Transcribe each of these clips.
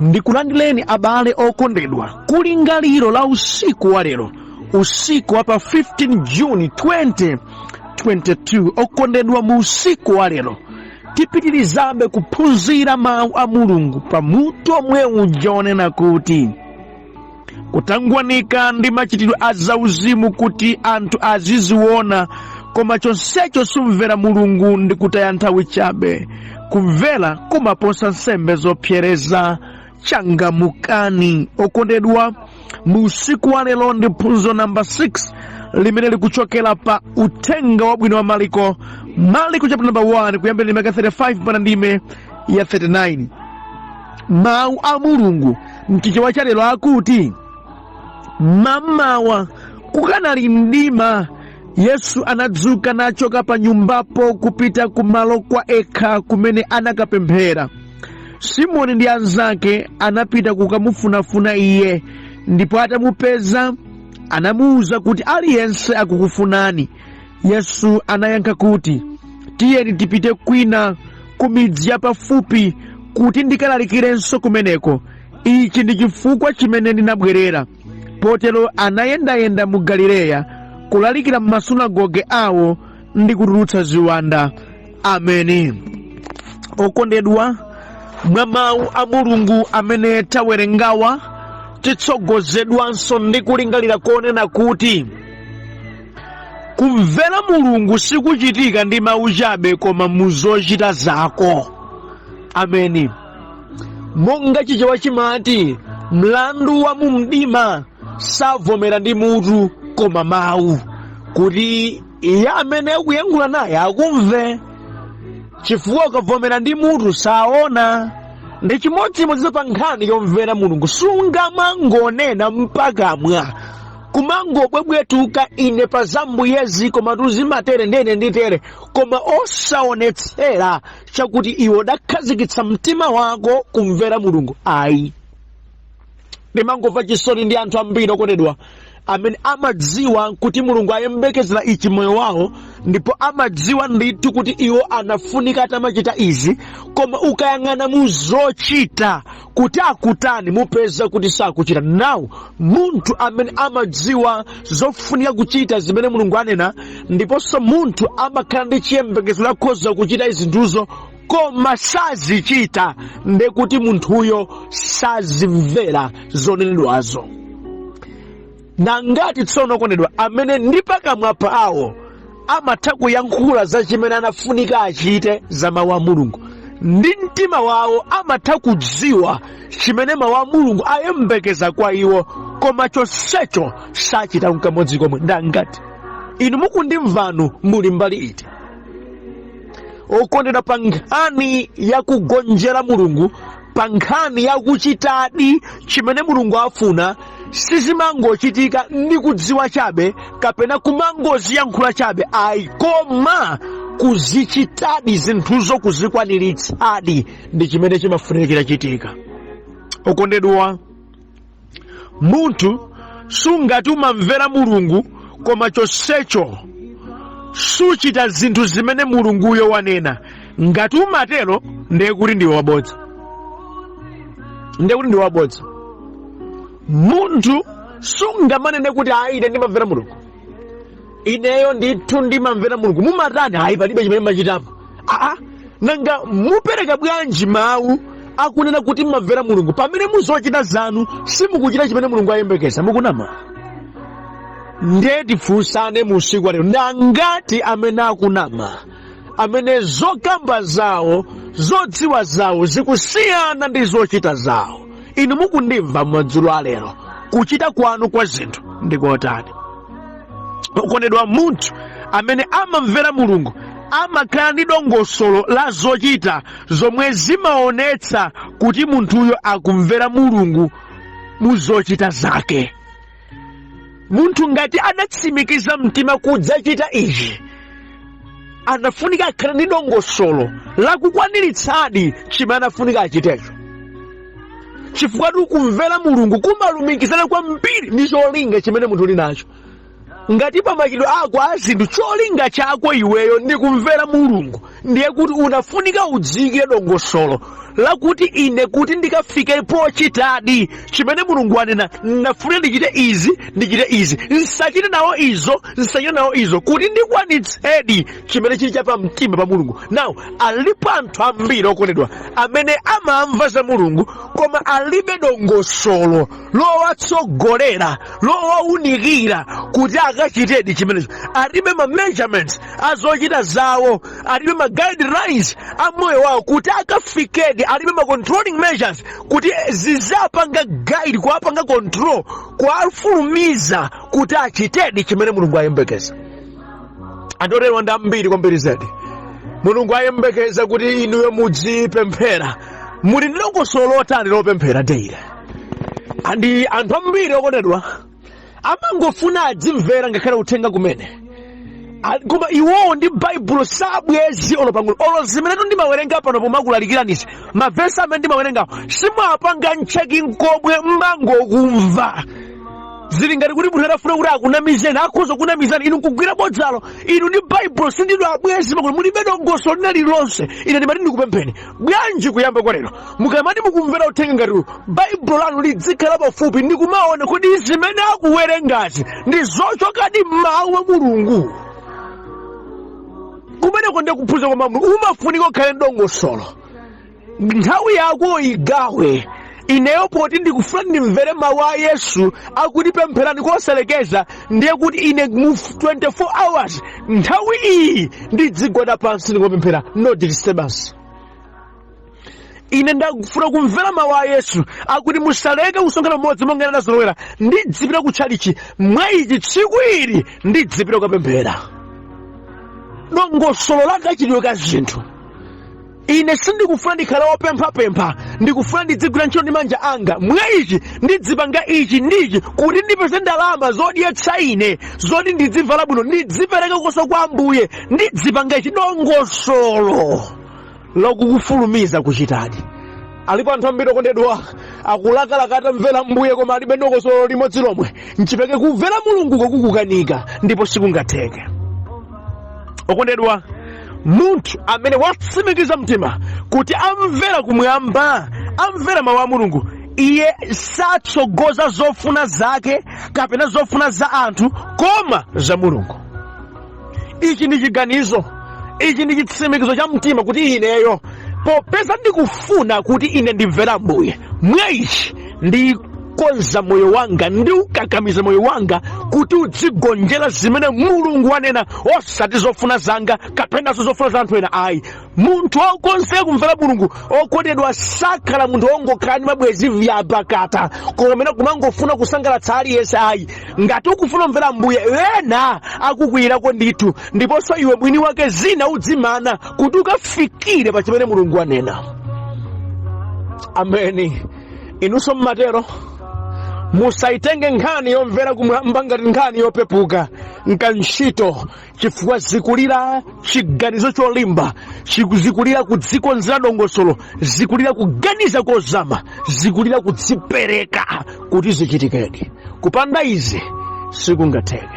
Ndikulandireni abale okondedwa kulingaliro la usiku wa lero, usiku wa pa 15 June 2022. Okondedwa, mu usiku wa lero tipitirizabe kuphunzira mawu a Mulungu pa mutu omwe uja onena kuti kutangwanika ndi machitidwe a zauzimu kuti anthu aziziona, koma chonsecho sumvera Mulungu ndi kutaya nthawi chabe. Kumvera kumaposa nsembe zopsereza. Changamukani okondedwa, mu usiku wa lero ndi phunziro namba 6 limene likuchokera pa uthenga wabwino wa Mariko, Mariko chapter number 1, kuyambira ndime ya 35 mpaka ndime ya 39. Mawu a Mulungu mchichewa cha lero akuti, mammawa kukanali mdima, Yesu anadzuka nachoka pa nyumbapo kupita kumalo kwa ekha kumene anakapemphera. Simoni ndi anzake anapita kukamufunafuna iye, ndipo atamupeza anamuwuza kuti, aliyense akukufunani. Yesu anayankha kuti, tiyeni tipite kwina ku midzi yapafupi kuti ndikalalikirenso kumeneko. Ichi ndi chifukwa chimene ndinabwerera. Potero anayendayenda mu Galileya, kulalikira m'masunagoge awo ndi kutulutsa ziwanda. Ameni. Okondedwa, mwa mawu a Mulungu amene tawerengawa, titsogozedwanso ndi kulingalira konena kuti kumvera Mulungu sikuchitika ndi mawu chabe, koma mu zochita zako. Ameni. Monga Chichewa chimati, mlandu wa mu mdima savomera ndi mutu koma mawu, kuti iye amene akuyankhula naye akumve, chifukwa ukavomera ndi mutu saona. Ndi chimodzimodzi pa nkhani yomvera Mulungu, sungamangonena mpakamwa, kumangobwebwetuka ine pa zambuyezi, koma tuzimatere ndene nditere, koma osaonetsera chakuti iwe udakhazikitsa mtima wako kumvera Mulungu. Ayi, ndimangomva chisoni ndi anthu ambiri okondedwa amene amadziwa kuti Mulungu ayembekezera ichi moyo wawo, ndipo amadziwa ndithu kuti iwo anafunika atamachita izi, koma ukayang'ana mu zochita kuti akutani, mupeza kuti sakuchita. Now munthu amene amadziwa zofunika kuchita zimene Mulungu anena, ndiponso munthu amakhala ndi chiyembekezo lakhoza kuchita zinthuzo, koma sazichita, ndekuti munthuyo sazimvera zonenedwazo. Nangati tsono okondedwa amene ndi pakamwa pawo amatha kuyankhula za chimene anafunika achite za mawu a Mulungu, ndi mtima wawo amatha kudziwa chimene mawu a Mulungu ayembekeza kwa iwo, koma chonsecho sachita nkamodzi komwe. Ndangati inu mukundimvanu muli mbali iti? Okondedwa, pa nkhani ya kugonjera Mulungu, pa nkhani ya kuchitadi chimene Mulungu afuna, sizimangochitika ndi kudziwa chabe kapena kumangoziyankhula chabe, ayi, koma kuzichitadi zinthuzo, kuzikwaniritsadi, ndi chimene chimafunikira chitika. Okondedwa, munthu sungati umamvera Mulungu koma chonsecho suchita zinthu zimene Mulunguyo wanena. Ngati umatero, ndiye kuti ndiwe wabodza, ndiye kuti ndiwe wabodza. Munthu sungamanene kuti ayi, ine ndimamvera Mulungu, ineyo ndithu ndimamvera Mulungu. Mumatani? Ayi, palibe chimene machitapo. Aa, nanga mupereka bwanji mawu akunena kuti mmamvera Mulungu pamene muzochita zanu simukuchita chimene Mulungu ayembekeza? Mukunama. Ndiye tifunsane mu usiku wa lero, ndangati amene akunama, amene zokamba zawo, zodziwa zawo zikusiyana ndi zochita zawo? Inu mukundimva madzulo alero, kuchita kwanu kwa zinthu ndikotani? Okondedwa, munthu amene amamvera Mulungu amakhala ndi dongosolo la zochita zomwe zimaonetsa kuti munthuyo akumvera Mulungu mu zochita zake. Munthu ngati adatsimikiza mtima kudzachita ichi, anafunika akhale ndi dongosolo lakukwaniritsadi chimene anafunika achitecho, chifukwa kumvera Mulungu kumalumikizana kwambiri ndi cholinga chimene munthu uli nacho. Ngati pa machitidwe ako a zinthu cholinga chako iweyo ndi kumvera Mulungu, Ndiye kuti unafunika udziikire dongosolo lakuti ine kuti ndikafike pochitadi chimene Mulungu anena, ndafuna ndichite izi, ndichite izi, nsachite nawo izo, nsachite nawo izo, kuti ndikwanitsedi chimene chili cha pamtima pa Mulungu. Now, alipo anthu ambiri, okondedwa, amene amamva za Mulungu koma alibe dongosolo lowatsogolera, lowaunikira kuti akachitedi chimenecho. Alibe ma measurements azochita zawo, alibe ma guidelines a moyo wawo kuti akafikedi, alibe ma controlling measures kuti zizapanga guide, kuwapanga control, kuwafulumiza kuti achitedi chimene Mulungu ayembekeza. Anthu oterewa ndi ambiri kwambiri zedi. Mulungu ayembekeza kuti inuyo mudzipemphera. Muli ndi dongosolo lotani lopemphera daily? Andi anthu ambiri, okondedwa, amangofuna adzimvera ngakhale uthenga kumene, koma iwowo ndi Baibulo sabwezi olo pang'ono. Olo zimene ndimawerenga pano pomakulalikiranizi, mavesi amene ndimawerengawo simwapanga ncheki nkomwe, mmangokumva. Zili ngati kuti munthu atafuna kuti akunamizeni, akhoza kunamizani, inu nkugwira bodzalo. Inu ndi Baibulo sindinu abwezi, makuti mulibe dongosolo lina lililonse. Ine ndimati ndikupempheni, bwanji kuyamba kwa lero, mukamati mukumvera uthenga ngati uwu, Baibulo lanu lidzikhala pafupi ndi kumaona kuti zimene akuwerengazi ndi zochokadi m'mawu a Mulungu. Kumeneko ndiye kuphunzira kwa Mulungu. Umafunika ukhale ndongosolo, nthawi yako igawe. Ineyo poti ndikufuna ndimvere mawu a Yesu akuti pempherani kosalekeza, ndiye kuti ine mu 24 hours nthawi iyi ndidzigwada pansi ndikupemphera, no disturbance. Ine ndakufuna kumvera mawu a Yesu akuti musaleke kusonkhana pamodzi monga ena anazolowera, ndidzipita kutchalichi. Mwa ichi, tsiku ili ndidzipita kukapemphera. Dongosolo la kachitidwe ka zinthu. Ine sindikufuna ndikhale wopemphapempha, ndikufuna ndidzigwira ntchito ndi manja anga. Mwa ichi ndidzipanga ichi ndichi kuti ndipeze ndalama zodyetsa ine, zoti ndidzivala bwino, ndidzipereka koso kwa Ambuye, ndidzipanga ichi. Dongosolo lokukufulumiza kuchitadi. Alipo anthu ambiri, okondedwa, akulakalaka atamvera Mbuye koma alibe dongosolo limodzi lomwe. Nchipeke kumvera Mulunguko kukukanika ndipo sikungatheke. Okondedwa, munthu amene watsimikiza mtima kuti amvera kumwamba, amvera mawu a Mulungu, iye satsogoza zofuna zake kapena zofuna za anthu koma za Mulungu. Ichi ndi chiganizo, ichi ndi chitsimikizo cha mtima kuti ineyo popeza ndikufuna kuti ine ndimvera Mbuye, mwa ichi ndikonza moyo wanga, ndiukakamiza moyo wanga kuti udzigonjera zimene Mulungu wanena, osati zofuna zanga kapenanso zofuna za anthu ena ayi. Munthu wokonzeka kumvera Mulungu, okondedwa, sakhala munthu wongokhala ndi mabwezi vyapakata koma amene kumangofuna kusangalatsa aliyense ayi. Ngati ukufuna kumvera Mbuye, ena akukwiyirako ndithu, ndiponso iwe mwini wake zina udzimana kuti ukafikire pa chimene Mulungu anena. Ameni. Inunso mmatero. Musaitenge nkhani yomvera kumwamba ngati nkhani yopepuka nkantchito, chifukwa zikulira chiganizo cholimba, zikulira kudzikonzera dongosolo, zikulira kuganiza kozama, zikulira kudzipereka kuti zichitikedi. Kupanda izi sikungatheke.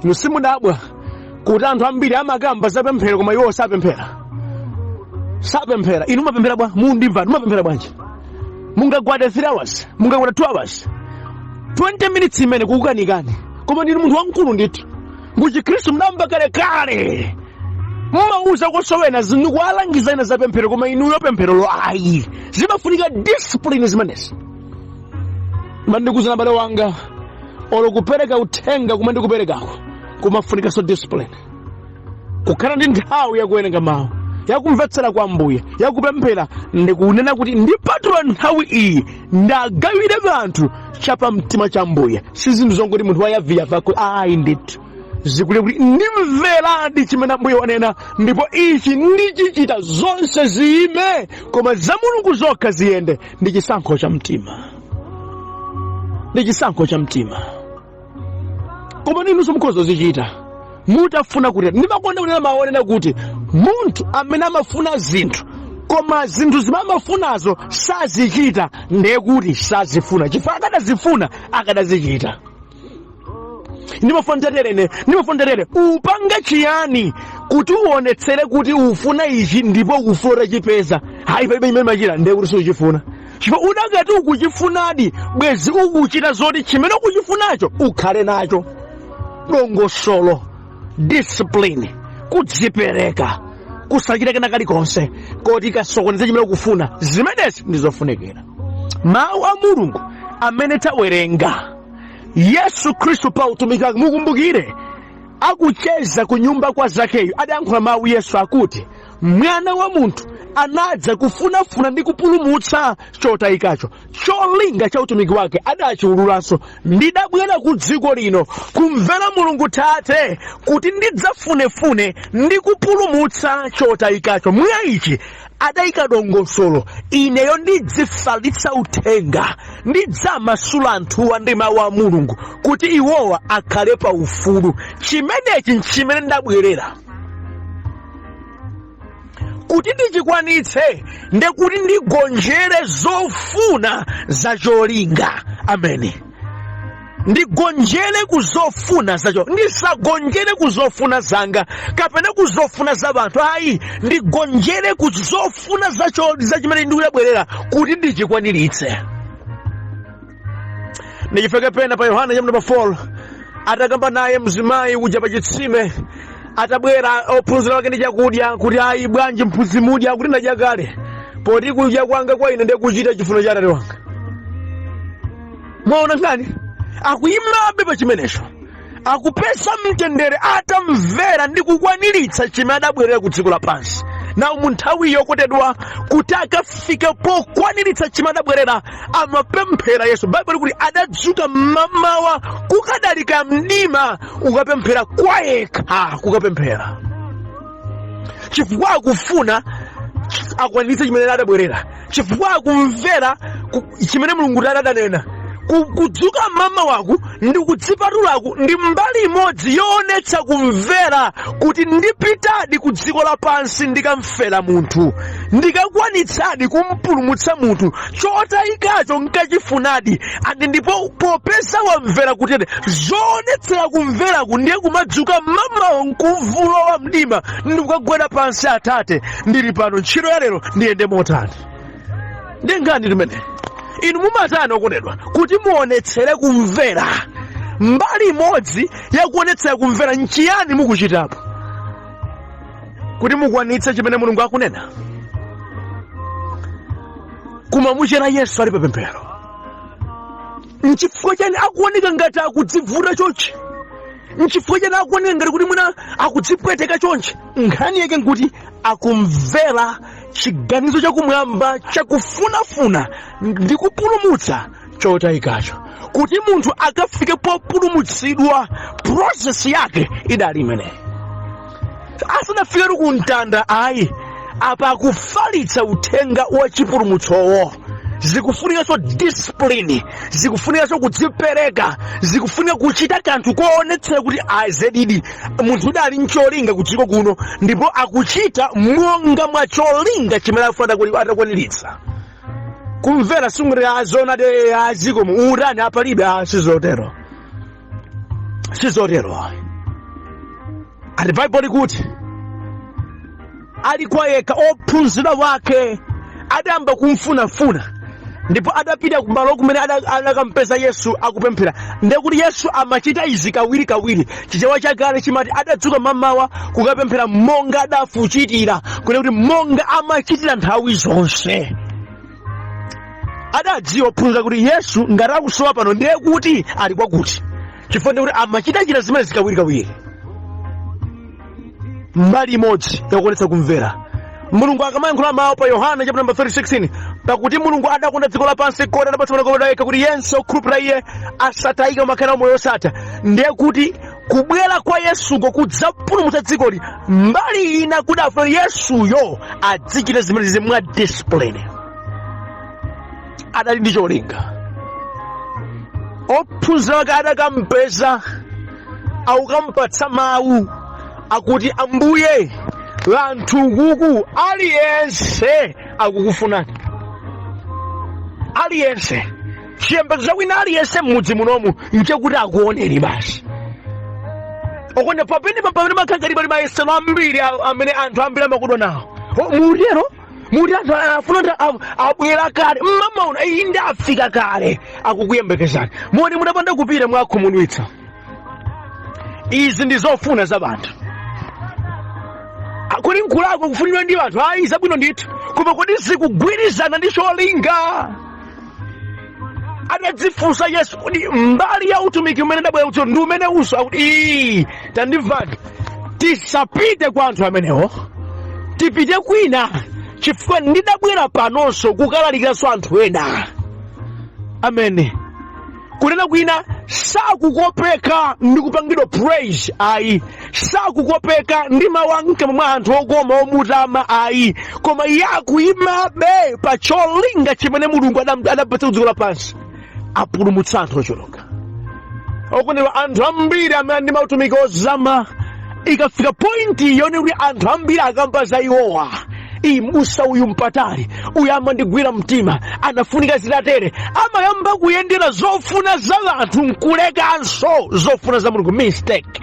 Inu simudabwa kuti anthu ambiri amakamba za pemphero koma iwo sapemphera, sapemphera. Inu mumapemphera bwa? Mundimva, mumapemphera bwanji? Mungagwade 3 hours, mungagwade 2 hours, 20 minutes imene kukukanikani, koma ndinu munthu wamkulu ndithu muchikhristu, mnamba kalekale, mmauza kosowena ndikuwalangiza ena za pemphero, koma inuyo pempherolo ayi. Zimafunika discipline zimenezi. Mandikuzana, abale wanga, olo kupereka uthenga kumene ndikuperekako kumafunikanso discipline, kukhala ndi nthawi yakuwerenga mawu, yakumvetsera kwa Ambuye, yakupemphera, ndikunena kuti ndipatula nthawi iyi ndagawire anthu chapamtima cha Ambuye. Si zinthu zongoti munthu wayaviyavako ayi ndithu. Zikuli kuti ndimveradi chimene Ambuye wanena ndipo ichi ndichichita, zonse ziyime koma za Mulungu zokha ziyende. Ndi chisankho cha mtima, ndi chisankho cha mtima. Koma inunso mukhoza kuzichita mutafuna. Kuti ndimakonda kunena mawu onena kuti munthu amene amafuna zinthu koma zinthu zimene amafunazo sazichita, ndiye kuti sazifuna, chifukwa akadazifuna akadazichita. Ndimafuna ntatere ine, ndimafuna ntatere. Upange chiyani Kuti uonetsere kuti ufuna ichi ndipo ukufuna utachipeza, hayi, palibe chimene machita, ndiye kuti suchifuna, chifukwa udakati ukuchifunadi bwezi ukuchita zoti chimene ukuchifunacho ukhale nacho. Dongosolo, discipline, kudzipereka, kusachita kena kalikonse koti kasokoneze chimene ukufuna, zimenezi ndi zofunikira. Mawu a Mulungu amene tawerenga, Yesu Khristu pa utumiki wake, mukumbukire akucheza ku nyumba kwa Zakeyu, adayankhula mawu Yesu akuti Mwana wa munthu anadza kufunafuna ndi kupulumutsa chotayikacho. Cholinga cha utumiki wake adachiwululanso: ndidabwera ku dziko lino kumvera Mulungu Tate kuti ndidzafunefune ndi kupulumutsa chotayikacho. Mwa ichi adayika dongosolo: ineyo ndidzifalitsa uthenga, ndidzamasula anthuwa ndi mawu a Mulungu kuti iwowa akhale pa ufulu. Chimenechi nchimene ndabwerera kuti ndichikwanitse, ndekuti ndigonjere zofuna za cholinga. Ameni. Ndigonjere ku zofuna zacho, ndisagonjere ku zofuna zanga kapena ku zofuna za anthu, ayi, ndigonjere ku zofuna zacho za chimene ndikuyabwerera kuti ndichikwaniritse. Ndichifukwa pena pa Yohana chapter number 4, atakamba naye mzimayi uja pa chitsime, atabwera ophunzira wake ndi chakudya kuti, "Ayi, bwanji mphunzitsi mudya?" Kuti, "Ndadya kale, poti kudya kwanga kwa ine ndiye kuchita chifuniro cha Atate wanga." Mwaona ngani akuyimabe pa chimenecho, akupeza mtendere atamvera ndi kukwaniritsa chimene adabwerera ku dziko lapansi. Nawo mu nthawi yokotedwa kuti akafike pokwaniritsa chimene adabwerera, amapemphera Yesu. Baibulo likuti adadzuka mmamawa kukadalika mdima ukapemphera kwayekha, kukapemphera chifukwa akufuna akwaniritse chimene adabwerera, chifukwa akumvera chimene Mulungu Tate adanena. Kudzuka mmamawaku ndi kudzipatulaku ndi mbali imodzi yoonetsa kumvera kuti ndipitadi ku dziko lapansi, ndikamfera munthu, ndikakwanitsadi kumpulumutsa munthu, chotayikacho nkachifunadi. Andi ndipo popeza wamvera kutete, zoonetsera kumveraku ndiye kumadzuka mmamawa nkuvulowa mdima ndikukagwada pansi, "Atate, ndili pano, ntchito ya lero ndiyende motani?" Ndi nkhani limene inu mumatani, okondedwa, kuti muonetsere kumvera? Mbali imodzi yakuonetsera kumvera nchiyani mukuchitapo kuti mukwanitse chimene Mulungu akunena? Kumamuchera Yesu ali papemphero, nchifukwa chani akuoneka ngati akudzivuta chonchi? Nchifukwa chani akuoneka ngati kuti mwina akudzipweteka chonchi? Nkhani yake nkuti akumvera chiganizo chakumwamba chakufunafuna ndi kupulumutsa chotayikacho. Kuti munthu akafike populumutsidwa, process yake idali imeneyi. Asanafike ku mtanda, ayi, apa akufalitsa uthenga wa chipulumutsowo. Zikufunikanso discipline, zikufunikanso kudzipereka, zikufunika kuchita kanthu koonetsera kuti azedidi munthu udali ncholinga ku dziko kuno ndipo akuchita monga mwa cholinga chimene afuna atakwaniritsa. Kumvera sungati azona de azikomo utani apalibe, sizotero, sizotero. Ati Baibulo likuti ali kwa yekha, ophunzira wake adayamba kumfunafuna ndipo adapita kumalo kumene adakampeza Yesu akupemphera. Ndiye kuti Yesu amachita izi kawirikawiri. Chichewa chakale chimati adadzuka mamawa kukapemphera monga adafuchitira, kunena kuti monga amachitira nthawi zonse. Adadziwa ophunzira kuti Yesu ngati akusowa pano ndiye kuti ali kwakuti, chifukwa ndiye kuti amachitachita zimenezi kawirikawiri. Mbali imodzi yakuonetsa kumvera, Mulungu akamayankhula mawu pa Yohana chapter number 3:16, "Pakuti Mulungu adakonda dziko lapansi kotero adapatsa Mwana wake yekha, kuti yense okhulupirira iye asatayike koma akhale nawo moyo wosatha," ndiye kuti kubwera kwa Yesuko kudzapulumutsa dzikoli, mbali ina kudafuna Yesuyo adzichita zimenezi mwa discipline. Adali ndi cholinga. Ophunzira ake adakampeza akukampatsa mawu akuti, "Ambuye, anthu kuku aliyense akukufunani, aliyense, chiyembekezo cha wina aliyense m'mudzi munomu nchakuti akuoneni basi." Okondedwa, pamene pamene makhala pali mayesero ambiri amene anthu ambiri amakudwa nawo. Mutero muti anthu afuna kuti abwera kale mmamaona, inde, afika kale, akukuyembekezani. Moni mutapanda kupita mwakhumudwitsa. Izi ndi zofuna za anthu. Kodi nkulakwa kufunidwa ndi anthu? Ayi, zabwino ndithu, koma kodi zikugwirizana ndi cholinga? Adadzifunsa Yesu, kodi mbali ya utumiki umene ndabwera kuti ndi umene uso akuti, "Ii, tandimvani, tisapite kwa anthu amenewo, tipite kwina, chifukwa ndidabwera panonso kukalalikiranso anthu ena amene kunena kwina sakukopeka ndi kupangidwa praise ayi, sakukopeka ndi mawu amkamwa mwa anthu okoma omutama ayi, koma iye akuyimabe pa cholinga chimene Mulungu adapatsa ku dziko lapansi, apulumutsa anthu ochuluka. Okondedwa, anthu ambiri amene ndi mautumiki ozama, ikafika point yone kuti anthu ambiri akamba za iwowa, iyi mbusa uyu mpatali uyu amandigwira mtima, anafunika zitatere, amayamba kuyendera zofuna za anthu nkulekanso zofuna za Mulungu. Mistake.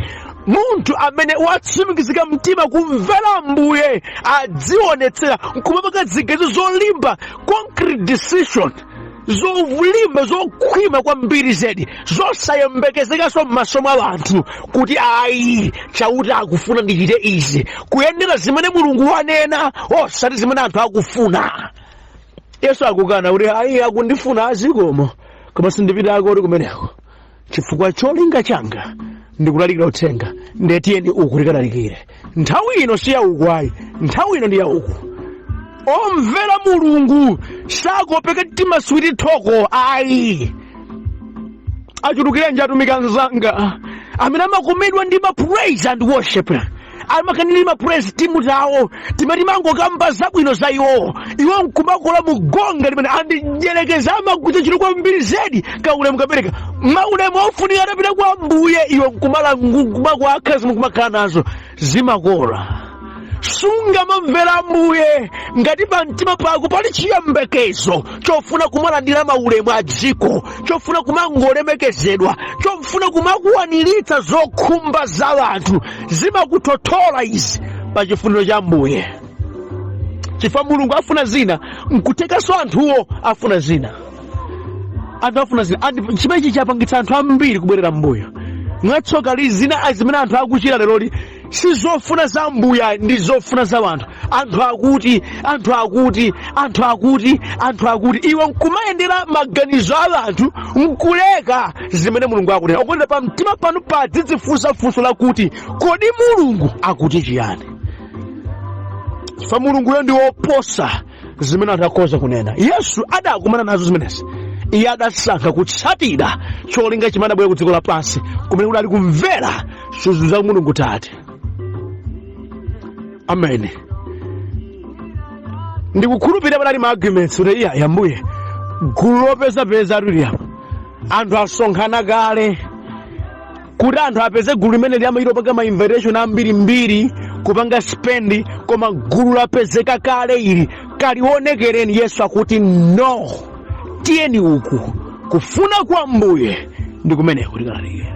Munthu amene watsimikizika mtima kumvera Mbuye adzionetsera nkumapanga ziganizo zolimba, concrete decision zolimba, zokhwima kwambiri zedi, zosayembekezekanso m'maso mwa anthu, kuti ayi, Chauta akufuna ndichite izi, kuyendera zimene Mulungu wanena, osati zimene anthu akufuna. Yesu akukana kuti ayi, akundifuna azikomo, koma sindipitako kuti kumeneko, chifukwa cholinga changa ndikulalikira uthenga. Ndetiyeni uku tikalalikire. Nthawi ino si yauku ayi, nthawi ino ndi yauku. Omvera Mulungu sakopeka timaswiti thoko ayi. Achulukirenji atumiki anzanga amene amakomedwa ndi ma praise and worship, amakhanira ma praise team tawo timati mangokamba zabwino za iwowo, iwo nkumakola mugonga limene andijelekeza, amagwiritsa ntchito kwambiri zedi kaulemu kapereka maulemu ofunika atapita kwa Mbuye, iwo nkumalangukumakuakhazi nkumakhala nazo zimakola. Sungamamvera Mbuye ngati pamtima pako pali chiyembekezo chofuna kumalandira maulemu a dziko, chofuna kumangolemekezedwa, chofuna kumakuwaniritsa zokhumba za anthu. Zimakuthothola izi pa chifuniro cha Mbuye, chifukwa Mulungu afuna zina, nkuthekanso anthuwo afuna zina, anthu afuna zina. And chimenechi chapangitsa anthu ambiri kubwerera mbuyo. Mwatsoka li zina zimene anthu akuchita leroli si zofuna za Mbuya, ndi zofuna za anthu. Anthu akuti, anthu akuti, anthu akuti, anthu akuti, iwe nkumayendera maganizo a anthu nkuleka zimene Mulungu akunena. Okondedwa, pa mtima panu padzidzifunsa funso lakuti, kodi Mulungu akuti chiyani? Chifukwa Mulunguyo ndi woposa zimene anthu akhoza kunena. Yesu adakumana nazo zimenezi. Iye adasankha kutsatira cholinga chimene adabwera ku dziko lapansi, kumene kudali kumvera zinthu za Mulungu Tate. Amen. Ndikukhulupirira panali ma arguments kuti iya, yambuye, gulu lopezapeza lili apo, anthu asonkhana kale. Kuti anthu apeze gulu limene limayita kupanga ma invitation ambirimbiri, kupanga spend, koma gulu lapezeka kale ili, kalionekereni. Yesu akuti no, tiyeni uku, kufuna kwa Mbuye ndi kumeneko, tikalalikire.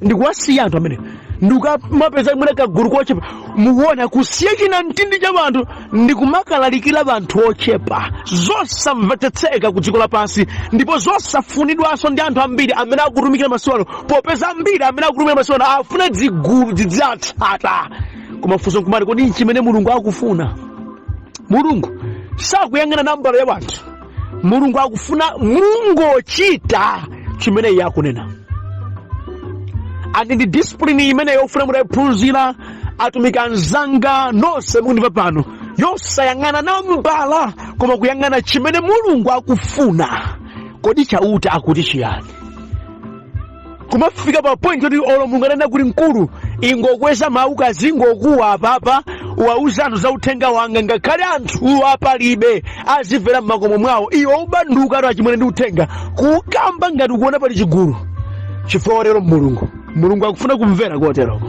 Ndikuwasiya anthu amene ndikumapeza mwina kagulu kochepa. Mukuona kusiya china mtindi cha anthu ndikumakalalikira anthu ochepa, zosamvetsetseka ku dziko lapansi ndipo zosafunidwanso ndi anthu ambiri amene akutumikira masiku ano, popeza ambiri amene akutumikira masiku ano afuna dzigulu dzidzatsata. Koma funso nkumati, kodi chimene Mulungu akufuna? Mulungu sakuyang'ana nambala ya anthu. Mulungu akufuna mungochita chimene iye akunena. And ndi discipline imene yofuna mutayiphunzira, atumiki anzanga nonse mukundimva pano, yosayang'ana nambala koma kuyang'ana chimene Mulungu akufuna. Kodi Chauta akuti chiyani? Kumafika pa point yoti olo Mulungu anena kuti, mkulu, ingokweza mawu, kazingokuwa apapa, wauza anthu za uthenga wanga, ngakhale anthuwo apalibe, azimvera m'makomo mwawo, iwe ubanduka ati achimwene ndi uthenga kukamba ngati ukuona pali chigulu, chifukwa watero Mulungu. Mulungu akufuna kumvera koteroko,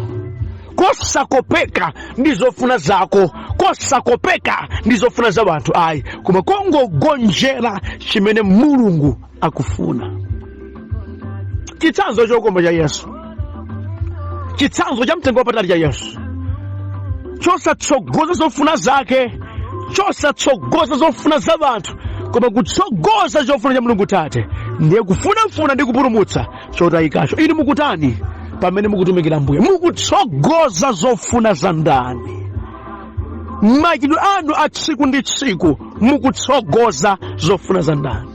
kosakopeka ndi zofuna zako, kosakopeka ndi zofuna za anthu ayi, koma kongogonjera chimene Mulungu akufuna. Chitsanzo chokoma cha Yesu. Chitsanzo cha mtengo wapatali cha Yesu, chosatsogoza zofuna zake, chosatsogoza zofuna za anthu, koma kutsogoza chofuna cha Mulungu Tate, ndiye kufunafuna ndi kupulumutsa chotayikacho. Inu mukutani pamene mukutumikira Mbuye? Mukutsogoza zofuna za ndani? Machitidwe anu a tsiku ndi tsiku, mukutsogoza zofuna za ndani?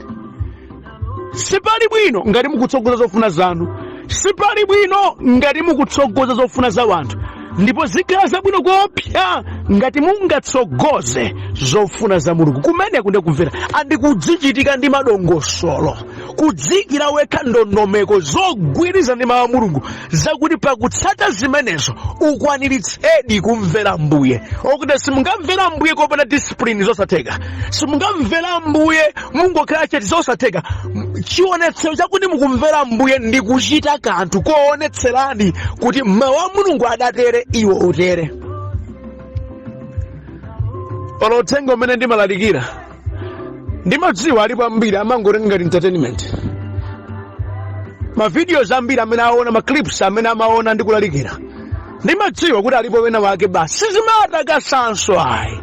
Sipali bwino ngati mukutsogoza zofuna zanu, sipali bwino ngati mukutsogoza zofuna za wanthu, ndipo zikhala zabwino koopsa ngati mungatsogoze zofuna za Mulungu. Kumeneku ndiye kumvera, andikudzichitika ndi madongosolo, kudzikira wekha ndondomeko zogwirizana ndi mawu a Mulungu, zakuti pakutsata zimenezo ukwaniritsedi kumvera Mbuye. Okuti simungamvera Mbuye kopanda discipline, zosatheka. Simungamvera Mbuye mungokhala chete, zosatheka. Chionetsero chakuti mukumvera Mbuye ndi kuchita kanthu koonetserani kuti mawu a Mulungu adatere, iwo utere. Olo uthenga umene ndimalalikira, ndimadziwa alipo ambiri amangotenga ngati entertainment. Ma videos ambiri amene aona, ma clips amene amaona ndikulalikira, ndimadziwa kuti alipo wena wake basi sizimatakasanso ayi,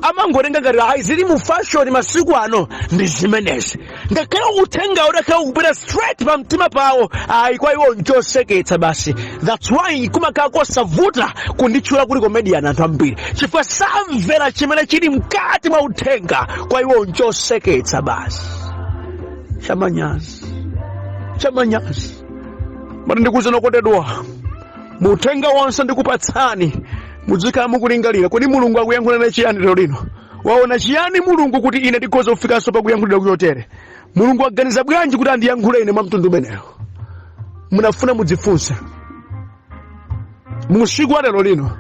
amangotenga ngati ayi, zili mu fashion masiku ano ndi zimenezi. Ngakhale uthenga utakhala ukupita straight pa mtima pawo, ayi, kwa iwo nchoseketsa basi. That's why kumakhala kosavuta kunditchula kuti comedian anthu ambiri, chifukwa samvera chimene chili mkati mwa uthenga. Kwa iwo nchoseketsa basi. Chamanyazi, chamanyazi. Mati ndikuuzeni okondedwa, muthenga wonse ndikupatsani, muzikhala mukulingalira kodi Mulungu akuyankhula na chiyani lero lino? Waona chiyani Mulungu kuti ine ndikhoza kufikanso pakuyankhulidwa kuchotere? Mulungu aganiza bwanji kuti andiyankhule ine mwa mtundu umenewo? Munafuna mudzifunse musiku wa lero lino,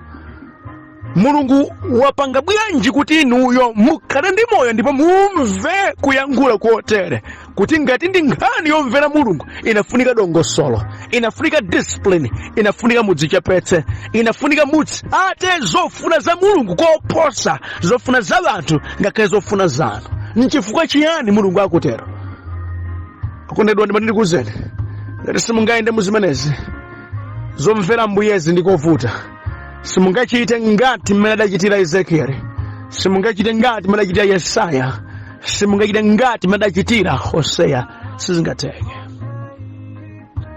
Mulungu wapanga bwanji kuti inuyo mukhale ndi moyo ndipo mumve kuyankhula kotere? Kuti ngati ndi nkhani yomvera Mulungu, inafunika dongosolo, inafunika discipline, inafunika mudzichepetse, inafunika mutsate zofuna za Mulungu koposa zofuna za anthu, ngakhale zofuna zanu. Nchifukwa chiyani Mulungu akutero? Akondedwa, ndimati ndikuwuzeni, ngati simungayende mu zimenezi zomvera Mbuyezi, ndikovuta. Simungachite ngati mmene adachitira Ezekieli, simungachite ngati mmene adachitira Yesaya, simungachite ngati mmene adachitira Hoseya, sizingatheke.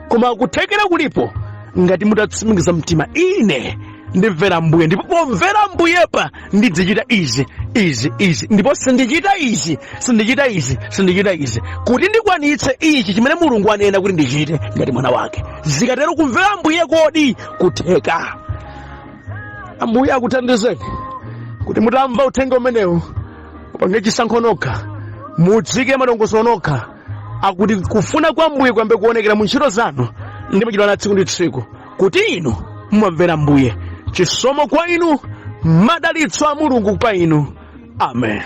Koma kuthekera kulipo ngati mutatsimikiza mtima, ine ndimvera Mbuye, ndipo pomvera Mbuyepa ndidzichita izi, izi, izi, ndipo sindichita izi, sindichita izi, sindichita izi, kuti ndikwanitse ichi chimene Mulungu anena kuti ndichite ngati mwana wake. Zikatero kumvera Mbuye kodi kutheka. Ambuye akuthandizeni kuti mutamva uthenga umenewu, mupange chisankho nokha, mudzike madongosolo nokha akuti kufuna kwa Mbuye kuyambe kuonekera mu ntchito zanu ndi machitidwe anu a tsiku ndi tsiku, kuti inu mumamvera Mbuye. Chisomo kwa inu, madalitso a Mulungu pa inu. Amen.